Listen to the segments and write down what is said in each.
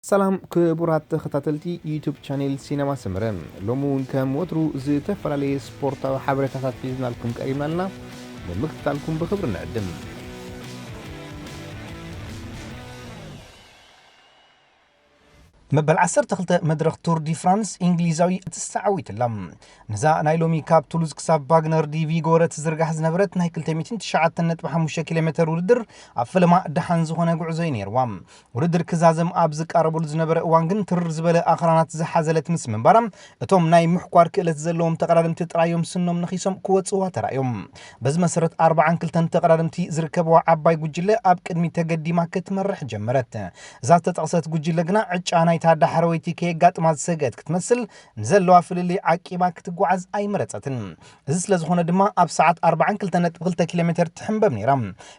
ሰላም ክቡራት ተኸታተልቲ ዩቱብ ቻኔል ሲነማ ሰመረ፣ ሎሚ እውን ከም ወትሩ ዝተፈላለየ ስፖርታዊ ሓበሬታታት ሒዝናልኩም ቀሪብና ኣለና። ንምክትታልኩም ብኽብሪ ንዕድም። መበል ዓሰርተ ክልተ መድረኽ ቱር ዲ ፍራንስ እንግሊዛዊ ትስዓዊት ኣላ። ነዛ ናይ ሎሚ ካብ ቱሉዝ ክሳብ ቫግነር ዲ ቪጎረ ትዝርጋሕ ዝነበረት ናይ ክልተ ሚእትን ትሽዓተን ነጥቢ ሓሙሽተ ኪሎ ሜተር ውድድር ኣብ ፈለማ ደሓን ዝኾነ ጉዕዞ እዩ ነይርዋ። ውድድር ክዛዘም ኣብ ዝቃረበሉ ዝነበረ እዋን ግን ትርር ዝበለ ኣኽራናት ዝሓዘለት ምስ ምንባራ እቶም ናይ ምሕኳር ክእለት ዘለዎም ተቐዳደምቲ ጥራዮም ስኖም ነኺሶም ክወጽዋ ተራእዮም። በዚ መሰረት ኣርባዓን ክልተን ተቐዳደምቲ ዝርከብዋ ዓባይ ጉጅለ ኣብ ቅድሚ ተገዲማ ክትመርሕ ጀመረት። እዛ ዝተጠቕሰት ጉጅለ ግና ዕጫ ናይታ ዳሕረወይቲ ከየጋጥማ ዝሰግአት ክትመስል ንዘለዋ ፍልልይ ዓቂባ ክትጓዓዝ ኣይመረጸትን። እዚ ስለ ዝኾነ ድማ ኣብ ሰዓት ኣርባዓን ክልተን ነጥቢ ክልተ ኪሎ ሜተር ትሕንበብ ነይራ።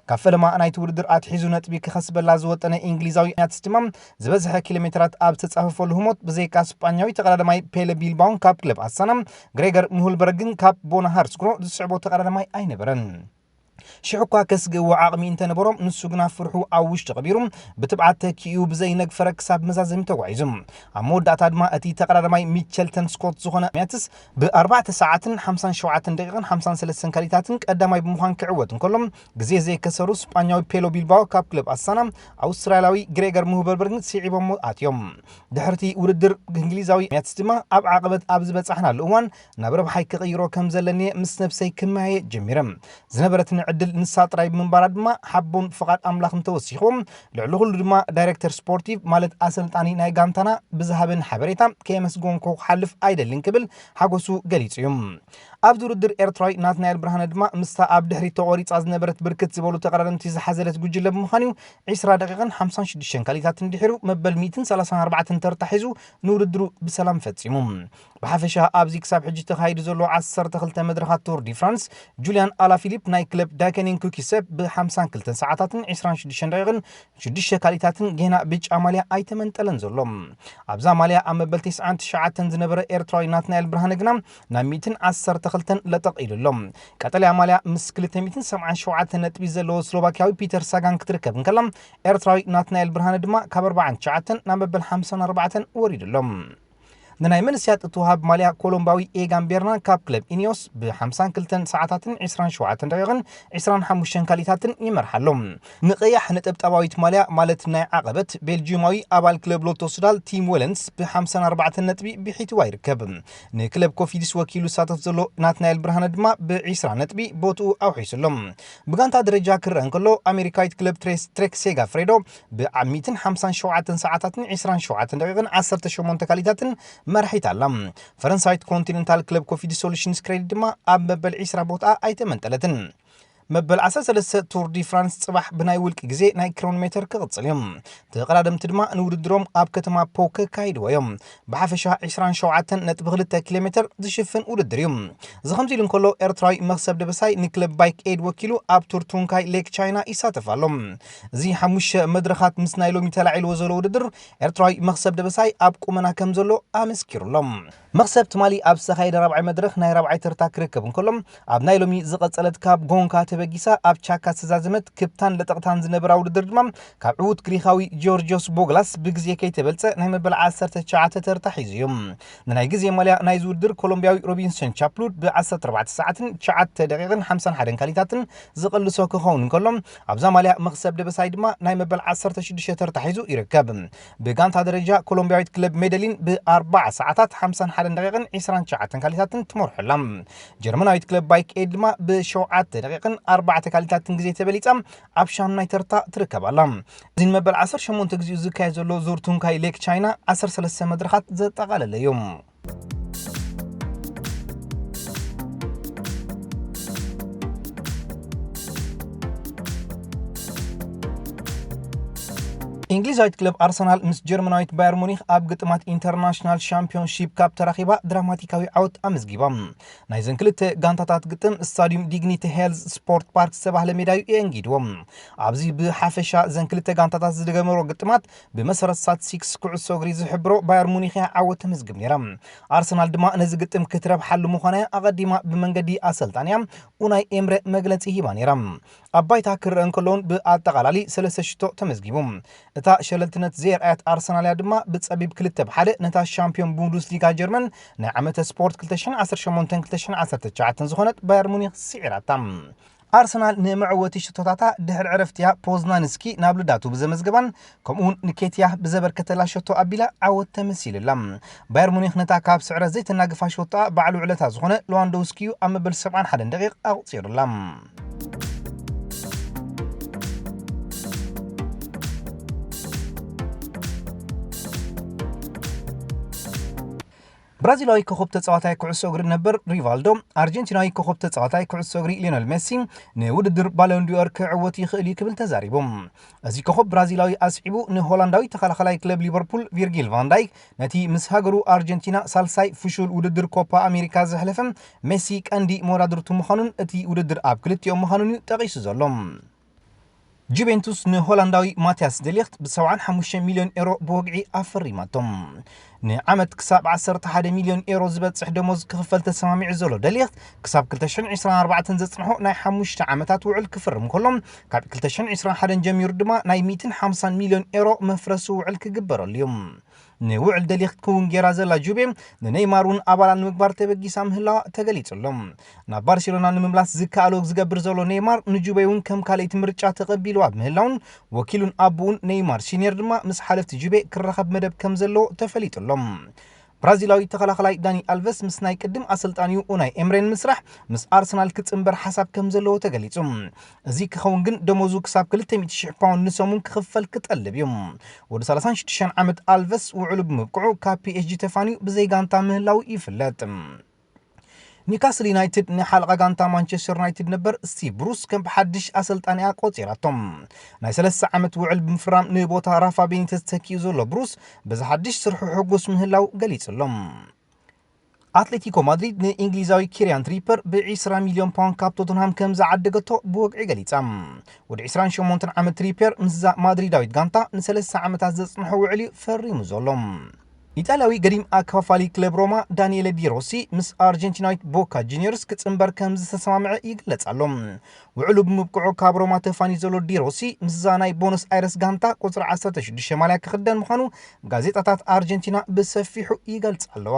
ካብ ፈለማ ናይቲ ውድድር ኣትሒዙ ነጥቢ ክኸስበላ ዝወጠነ እንግሊዛዊ ሚያትስ ድማ ዝበዝሐ ኪሎ ሜትራት ኣብ ዝተጻፈፈሉ ህሞት ብዘይካ ስጳኛዊ ተቐዳዳማይ ፔለ ቢልባውን ካብ ክለብ ኣሳና ግሬገር ሙሁልበርግን ካብ ቦና ሃርስክሮ ዝስዕቦ ተቐዳዳማይ ኣይነበረን። ሽሕ እኳ ከስግእዎ ዓቕሚ እንተነበሮም፣ ንሱ ግና ፍርሑ ኣብ ውሽጢ ቀቢሩ ብትብዓት ተኪኡ ብዘይነግፈረ ክሳብ መዛዘሚ ተጓዒዙ። ኣብ መወዳእታ ድማ እቲ ተቐዳዳማይ ሚቸልተን ስኮት ዝኾነ ሚያትስ ብ ኣርባዕተ ሰዓትን ሓምሳን ሸውዓተን ደቂቕን ሓምሳን ሰለስተን ካሊታትን ቀዳማይ ብምዃን ክዕወት እንከሎ፣ ግዜ ዘይከሰሩ ስጳኛዊ ፔሎ ቢልባኦ ካብ ክለብ ኣሳና ኣውስትራልያዊ ግሬገር ሙህበርበርግን ስዒቦሞ ኣትዮም። ድሕርቲ ውድድር እንግሊዛዊ ሚያትስ ድማ ኣብ ዓቐበት ኣብ ዝበጻሕናሉ እዋን ናብ ረብሓይ ክቕይሮ ከም ዘለኒ ምስ ነብሰይ ክመያየ ጀሚረ። ዝነበረትኒ ዕድል ንሳ ጥራይ ብምንባራ ድማ ሓቦን ፍቓድ ኣምላኽን ተወሲኽዎ። ልዕሊ ኩሉ ድማ ዳይሬክተር ስፖርቲቭ ማለት ኣሰልጣኒ ናይ ጋንታና ብዝሃበኒ ሓበሬታ ከየመስገንኩ ክሓልፍ ኣይደልን ክብል ሓጎሱ ገሊጹ እዩ። ኣብዚ ውድድር ኤርትራዊ ናትናኤል ብርሃነ ድማ ምስታ ኣብ ድሕሪት ተቖሪጻ ዝነበረት ብርክት ዝበሉ ተቐዳደምቲ ዝሓዘለት ጉጅለ ብምዃን እዩ ዒስራ ደቂቕን ሓምሳን ሽዱሽተን ካሊታትን ድሒሩ መበል ሚእትን ሰላሳን ኣርባዕተን ተርታ ሒዙ ንውድድሩ ብሰላም ፈጺሙ። ብሓፈሻ ኣብዚ ክሳብ ሕጂ ተኻይዱ ዘሎ ዓሰርተ ክልተ መድረኻት ቱር ዲ ፍራንስ ጁልያን ኣላፊሊፕ ናይ ክለብ ዳይከኒን ኩኪሰፕ ብ ሓምሳን ክልተን ሰዓታትን ዒስራን ሽዱሽተን ደቂቕን ሽዱሽተ ካሊታትን ጌና ብጫ ማልያ ኣይተመንጠለን ዘሎ። ኣብዛ ማልያ ኣብ መበል ተስዓን ትሽዓተን ዝነበረ ኤርትራዊ ናትናኤል ብርሃነ ግና ናብ ሚእትን ዓሰርተ ክልተን ለጠቕ ኢሉ ኣሎ። ቀጠልያ ማልያ ምስ ክልተ ሚእትን ሰብዓን ሸውዓተን ነጥቢ ዘለዎ ስሎቫኪያዊ ፒተር ሳጋን ክትርከብ እንከላ፣ ኤርትራዊ ናትናኤል ብርሃነ ድማ ካብ ኣርባዓን ትሽዓተን ናብ መበል ሓምሳን ኣርባዕተን ወሪዱ ኣሎ። ንናይ መንስያት እትወሃብ ማልያ ኮሎምባዊ ኤጋን ቤርና ካብ ክለብ ኢኒዮስ ብ ሓምሳን ክልተን ሰዓታትን ዒስራን ሸውዓተን ደቂቕን ዒስራን ሓሙሽተን ካሊታትን ይመርሓ ኣሎ። ንቀያሕ ነጠብጣባዊት ማልያ ማለት ናይ ዓቐበት ቤልጂዩማዊ ኣባል ክለብ ሎቶ ሱዳል ቲም ወለንስ ብ ሓምሳን ኣርባዕተን ነጥቢ ብሒትዋ ይርከብ። ንክለብ ኮፊዲስ ወኪሉ ዝሳተፍ ዘሎ ናትናኤል ብርሃነ ድማ ብ ዒስራ ነጥቢ ቦትኡ ኣውሒሱ ኣሎ። ብጋንታ ደረጃ ክረአ እንከሎ ኣሜሪካዊት ክለብ ትሬስ ትሬክ ሴጋ ፍሬዶ ብ ሚእትን ሓምሳን ሸውዓተን ሰዓታትን ዒስራን ሸውዓተን ደቂቕን ዓሰርተ ሸሞንተ ካሊታትን መርሒት ኣላ። ፈረንሳዊት ኮንቲኔንታል ክለብ ኮፊዲ ሶሉሽንስ ክሬዲት ድማ ኣብ መበል ዒስራ ቦትኣ ኣይተመንጠለትን። መበል ዓሰርተ ሰለስተ ቱር ዲ ፍራንስ ጽባሕ ብናይ ውልቂ ግዜ ናይ ክሮኖሜተር ክቕጽል እዩ። ተቐዳደምቲ ድማ ንውድድሮም ኣብ ከተማ ፖ ከካይድዎ እዮም። ብሓፈሻ ዒስራን ሸውዓተን ነጥቢ ክልተ ኪሎ ሜተር ዝሽፍን ውድድር እዩ። እዚ ከምዚ ኢሉ እንከሎ ኤርትራዊ መኽሰብ ደበሳይ ንክለብ ባይክ ኤድ ወኪሉ ኣብ ቱር ቱንካይ ሌክ ቻይና ይሳተፍ ኣሎ። እዚ ሓሙሽተ መድረኻት ምስ ናይ ሎሚ ተላዒልዎ ዘሎ ውድድር ኤርትራዊ መኽሰብ ደበሳይ ኣብ ቁመና ከም ዘሎ ኣመስኪሩ ኣሎ። መኽሰብ ትማሊ ኣብ ዝተኻየደ ራብዓይ መድረኽ ናይ ራብዓይ ተርታ ክርከብ እንከሎ፣ ኣብ ናይ ሎሚ ዝቐጸለት ካብ ጎንካ ተበጊሳ ኣብ ቻካ ዝተዛዘመት ክብታን ለጠቕታን ዝነበራ ውድድር ድማ ካብ ዕዉት ግሪኻዊ ጆርጆስ ቦግላስ ብግዜ ከይተበልጸ ናይ መበል ዓሰርተ ትሽዓተ ተርታ ሒዙ እዩ። ንናይ ግዜ ማልያ ናይዚ ውድድር ኮሎምቢያዊ ሮቢንሰን ቻፕሉድ ብ ዓሰርተ ኣርባዕተ ሰዓትን ትሽዓተ ደቂቕን ሓምሳን ሓደን ካሊታትን ዝቐልሶ ክኸውን እንከሎ፣ ኣብዛ ማልያ መኽሰብ ደበሳይ ድማ ናይ መበል ዓሰርተ ሽዱሽተ ተርታ ሒዙ ይርከብ። ብጋንታ ደረጃ ኮሎምቢያዊት ክለብ ሜደሊን ብኣርባዓ ሰዓታት ሓምሳን ሓደን ደቂቕን ዒስራን ትሽዓተን ካሊታትን ትመርሖ ኣላ። ጀርመናዊት ክለብ ባይክ ኤድ ድማ ብሸውዓተ ደቂቕን ኣርባዕተ ካሊታትን ግዜ ተበሊጻ ኣብ ሻምናይ ተርታ ትርከብ ኣላ። እዚ ንመበል ዓሰርተ ሸሞንተ ግዜኡ ዝካየድ ዘሎ ዙር ቱንካይ ሌክ ቻይና ዓሰርተ ሰለስተ መድረኻት ዘጠቓለለ እዩ። እንግሊዛዊት ክለብ ኣርሰናል ምስ ጀርመናዊት ባየር ሙኒክ ኣብ ግጥማት ኢንተርናሽናል ሻምፒዮንሺፕ ካብ ተራኺባ ድራማቲካዊ ዓወት ኣመዝጊባ። ናይዘን ክልተ ጋንታታት ግጥም ስታዲዩም ዲግኒቲ ሄልዝ ስፖርት ፓርክ ዝተባህለ ሜዳ እዩ የእንጊድዎም። ኣብዚ ብሓፈሻ እዘን ክልተ ጋንታታት ዝገበሮ ግጥማት ብመሰረት ስታትስቲክስ ኩዕሶ እግሪ ዝሕብሮ ባየር ሙኒክ እያ ዓወት ተመዝግብ ነይራ። ኣርሰናል ድማ ነዚ ግጥም ክትረብሓሉ ምዃና እያ ኣቐዲማ ብመንገዲ ኣሰልጣንያ ኡናይ ኤምረ መግለጺ ሂባ ነይራ። ኣብ ባይታ ክረአ እንከሎ እውን ብኣጠቓላሊ ሰለስተ ሽቶ ተመዝጊቡ። እቲ እታ ሸለልትነት ዘየርኣየት ኣርሰናል እያ ድማ ብጸቢብ ክልተ ብ ሓደ ነታ ሻምፒዮን ቡንደስሊጋ ጀርመን ናይ ዓመተ ስፖርት ክልተ ሽሕን ዓሰርተ ሸሞንተን ክልተ ሽሕን ዓሰርተ ትሽዓተን ዝኾነት ባየር ሙኒክ ስዒራታ። ኣርሰናል ንመዕወቲ ሸቶታታ ድሕሪ ዕረፍቲያ ፖዝናንስኪ ናብ ልዳቱ ብዘመዝገባን ከምኡውን ንኬትያ ብዘበርከተላ ሸቶ ኣቢላ ዓወት ተመሲልላ። ባየር ሙኒክ ነታ ካብ ስዕረት ዘይተናግፋ ሸቶኣ ባዕሉ ዕለታ ዝኾነ ሌዋንዶውስኪ እዩ ኣብ መበል ሰብዓን ሓደን ደቂቕ ኣቑጺሩላ። ብራዚላዊ ኮኸብ ተጻዋታይ ኩዕሶ እግሪ ነበር ሪቫልዶ፣ ኣርጀንቲናዊ ኮኸብ ተጻዋታይ ኩዕሶ እግሪ ሊዮነል ሜሲ ንውድድር ባሎን ዲኦር ክዕወት ይኽእል እዩ ክብል ተዛሪቡ። እዚ ኮኸብ ብራዚላዊ ኣስዒቡ ንሆላንዳዊ ተኸላኸላይ ክለብ ሊቨርፑል ቪርጊል ቫን ዳይክ ነቲ ምስ ሃገሩ ኣርጀንቲና ሳልሳይ ፍሹል ውድድር ኮፓ ኣሜሪካ ዘሕለፈ ሜሲ ቀንዲ መወዳድርቱ ምዃኑን እቲ ውድድር ኣብ ክልቲኦም ምዃኑን እዩ ጠቒሱ ዘሎ። ጁቬንቱስ ንሆላንዳዊ ማቲያስ ደሊኽት ብ ሰብዓን ሓሙሽተ ሚልዮን ኤሮ ብወግዒ ኣፈሪማቶም። ንዓመት ክሳብ ዓሰርተ ሓደ ሚልዮን ኤሮ ዝበጽሕ ደሞዝ ክኽፈል ተሰማሚዑ ዘሎ ደሊኽት ክሳብ ክልተ ሽሕን ዕስራን ኣርባዕተን ዘጽንሖ ናይ ሓሙሽተ ዓመታት ውዕል ክፍርም ከሎ፣ ካብ ክልተ ሽሕን ዕስራን ሓደን ጀሚሩ ድማ ናይ ሚእትን ሓምሳን ሚልዮን ኤሮ መፍረሲ ውዕል ክግበረሉ እዩ። ንውዕል ደሊኽት ክውን ጌራ ዘላ ጁቤ ንኔይማር እውን ኣባላ ንምግባር ተበጊሳ ምህላዋ ተገሊጹ ኣሎ። ናብ ባርሴሎና ንምምላስ ዝከኣሎ ዝገብር ዘሎ ኔይማር ንጁቤ እውን ከም ካልኣይቲ ምርጫ ተቐቢልዋ ብምህላውን ወኪሉን ኣቦኡን ኔይማር ሲኒየር ድማ ምስ ሓለፍቲ ጁቤ ክራኸብ መደብ ከም ዘለዎ ተፈሊጡ ኣሎ። ብራዚላዊ ተኸላኸላይ ዳኒ ኣልቨስ ምስ ናይ ቅድም ኣሰልጣኒኡ ኡናይ ኤምሬ ንምስራሕ ምስ ኣርሰናል ክጽንበር ሓሳብ ከም ዘለዎ ተገሊጹ። እዚ ክኸውን ግን ደሞዙ ክሳብ ክልተ ሚእቲ ሽሕ ፓውንድ ንሰሙን ክኽፈል ክጠልብ እዩ። ወዲ ሰላሳን ሽዱሽተን ዓመት ኣልቨስ ውዕሉ ብምብቅዑ ካብ ፒ ኤስ ጂ ተፋንዩ ብዘይ ጋንታ ምህላው ይፍለጥ። ኒውካስል ዩናይትድ ንሓለቓ ጋንታ ማንቸስተር ዩናይትድ ነበር ስቲቭ ብሩስ ከም ሓድሽ ኣሰልጣኒኣ ቆጺራቶም። ናይ ሰለስተ ዓመት ውዕል ብምፍራም ንቦታ ራፋ ቤኒተዝ ተኪኡ ዘሎ ብሩስ በዚ ሓድሽ ስርሑ ሕጉስ ምህላው ገሊጹ ኣሎ። ኣትሌቲኮ ማድሪድ ንእንግሊዛዊ ኪርያን ትሪፐር ብ ዕስራ ሚልዮን ፓውንድ ካብ ቶተንሃም ከም ዝዓደገቶ ብወግዒ ገሊጻ። ወዲ ዕስራን ሸሞንተን ዓመት ትሪፐር ምስዛ ማድሪዳዊት ጋንታ ንሰለስተ ዓመታት ዘጽንሖ ውዕል እዩ ፈሪሙ ዘሎ። ኢጣልያዊ ገዲም ኣከፋፋሊ ክለብ ሮማ ዳንኤለ ዲ ሮሲ ምስ ኣርጀንቲናዊት ቦካ ጁኒየርስ ክጽንበር ከም ዝተሰማምዐ ይግለጽ ኣሎ። ውዕሉ ብምብቅዑ ካብ ሮማ ተፋንዩ ዘሎ ዲ ሮሲ ምስዛ ናይ ቦነስ ኣይረስ ጋንታ ቁጽሪ ዓሰርተ ሽዱሽተ ማልያ ክኽደን ምዃኑ ጋዜጣታት ኣርጀንቲና ብሰፊሑ ይገልጻ ኣለዋ።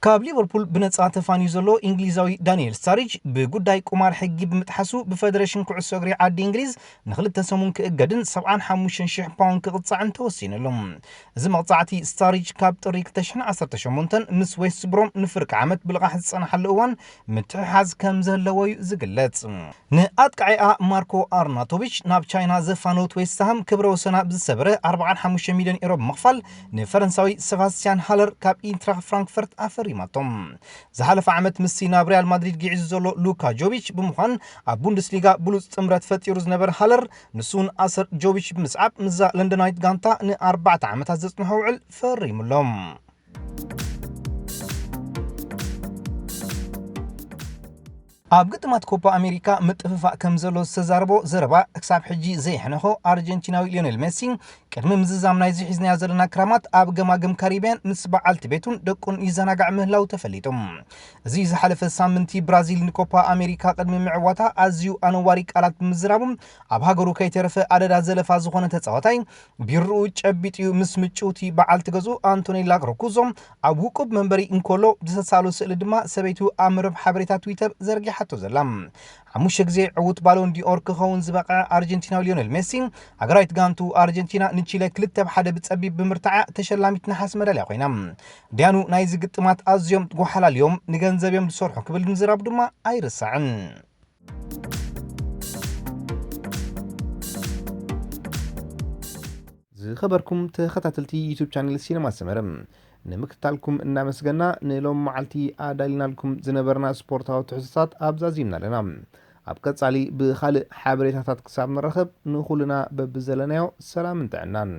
ካብ ሊቨርፑል ብነጻ ተፋንዩ ዘሎ እንግሊዛዊ ዳንኤል ስታሪጅ ብጉዳይ ቁማር ሕጊ ብምጥሓሱ ብፈደሬሽን ኩዕሶ እግሪ ዓዲ እንግሊዝ ንክልተ ሰሙን ክእገድን ሰብዓን ሓሙሽተን ሽሕ ፓውንድ ክቕጻዕን ተወሲኑሉ። እዚ መቕጻዕቲ ስታሪጅ ካብ ጥሪ ክልተ ሽሕን ዓሰርተ ሸሞንተን ምስ ዌስት ብሮም ንፍርቂ ዓመት ብልቓሕ ዝጸንሓሉ እዋን ምትሕሓዝ ከም ዘለዎ እዩ ዝግለጽ። ንኣጥቃዒኣ ማርኮ ኣርናቶቪች ናብ ቻይና ዘፋነወት ዌስትሃም ክብረ ወሰና ብዝሰበረ ኣርባዓን ሓሙሽተ ሚልዮን ኤሮ ብምኽፋል ንፈረንሳዊ ሰባስቲያን ሃለር ካብ ኢንትራክ ፍራንክፈርት ኣፈሪማቶም። ዝሓለፈ ዓመት ምስቲ ናብ ሪያል ማድሪድ ግዒዙ ዘሎ ሉካ ጆቪች ብምዃን ኣብ ቡንደስሊጋ ብሉጽ ጥምረት ፈጢሩ ዝነበረ ሃለር ንሱን ኣሰር ጆቪች ብምስዓብ ምስዛ ለንደናዊት ጋንታ ንኣርባዕተ ዓመታት ዘጽንሖ ውዕል ፈሪሙሎም። ኣብ ግጥማት ኮፓ ኣሜሪካ ምጥፍፋእ ከም ዘሎ ዝተዛረቦ ዘረባ ክሳብ ሕጂ ዘየሕነኾ ኣርጀንቲናዊ ሊዮኔል ሜሲ ቅድሚ ምዝዛም ናይዚ ሒዝናዮ ዘለና ክራማት ኣብ ገማግም ካሪብያን ምስ በዓልቲ ቤቱን ደቁን ይዘናጋዕ ምህላው ተፈሊጡ። እዚ ዝሓለፈ ሳምንቲ ብራዚል ንኮፓ ኣሜሪካ ቅድሚ ምዕዋታ ኣዝዩ ኣነዋሪ ቃላት ብምዝራቡ ኣብ ሃገሩ ከይተረፈ ኣደዳ ዘለፋ ዝኾነ ተጻዋታይ ቢርኡ ጨቢጡ እዩ ምስ ምጭውቲ በዓልቲ ገዝኡ ኣንቶኔላ ሮኩዞ ኣብ ውቁብ መንበሪ እንኮሎ ብዝተሳእሎ ስእሊ ድማ ሰበይቱ ኣብ መርበብ ሓበሬታ ትዊተር ዘርጊሓቶ ዘላ። ሓሙሽተ ግዜ ዕዉት ባሎን ዲኦር ክኸውን ዝበቕዐ ኣርጀንቲናዊ ሊዮኔል ሜሲ ሃገራዊት ጋንቱ ኣርጀንቲና ንቺለ ክልተ ብ ሓደ ብጸቢብ ብምርታዓ ተሸላሚት ነሓስ መዳልያ ኮይና። ዲያኑ ናይዚ ግጥማት ኣዝዮም ጓሓላል እዮም፣ ንገንዘብ እዮም ዝሰርሑ ክብል ምዝራቡ ድማ ኣይርሳዕን። ዝኸበርኩም ተኸታተልቲ ዩቱብ ቻነል ሲነማ ሰመረ ንምክትታልኩም እናመስገና ንሎም መዓልቲ ኣዳሊናልኩም ዝነበርና ስፖርታዊ ትሕዝቶታት ኣብዛዚምና ኣለና። ኣብ ቀጻሊ ብኻልእ ሓበሬታታት ክሳብ ንራኸብ ንኹልና በብዘለናዮ ሰላምን ጥዕናን።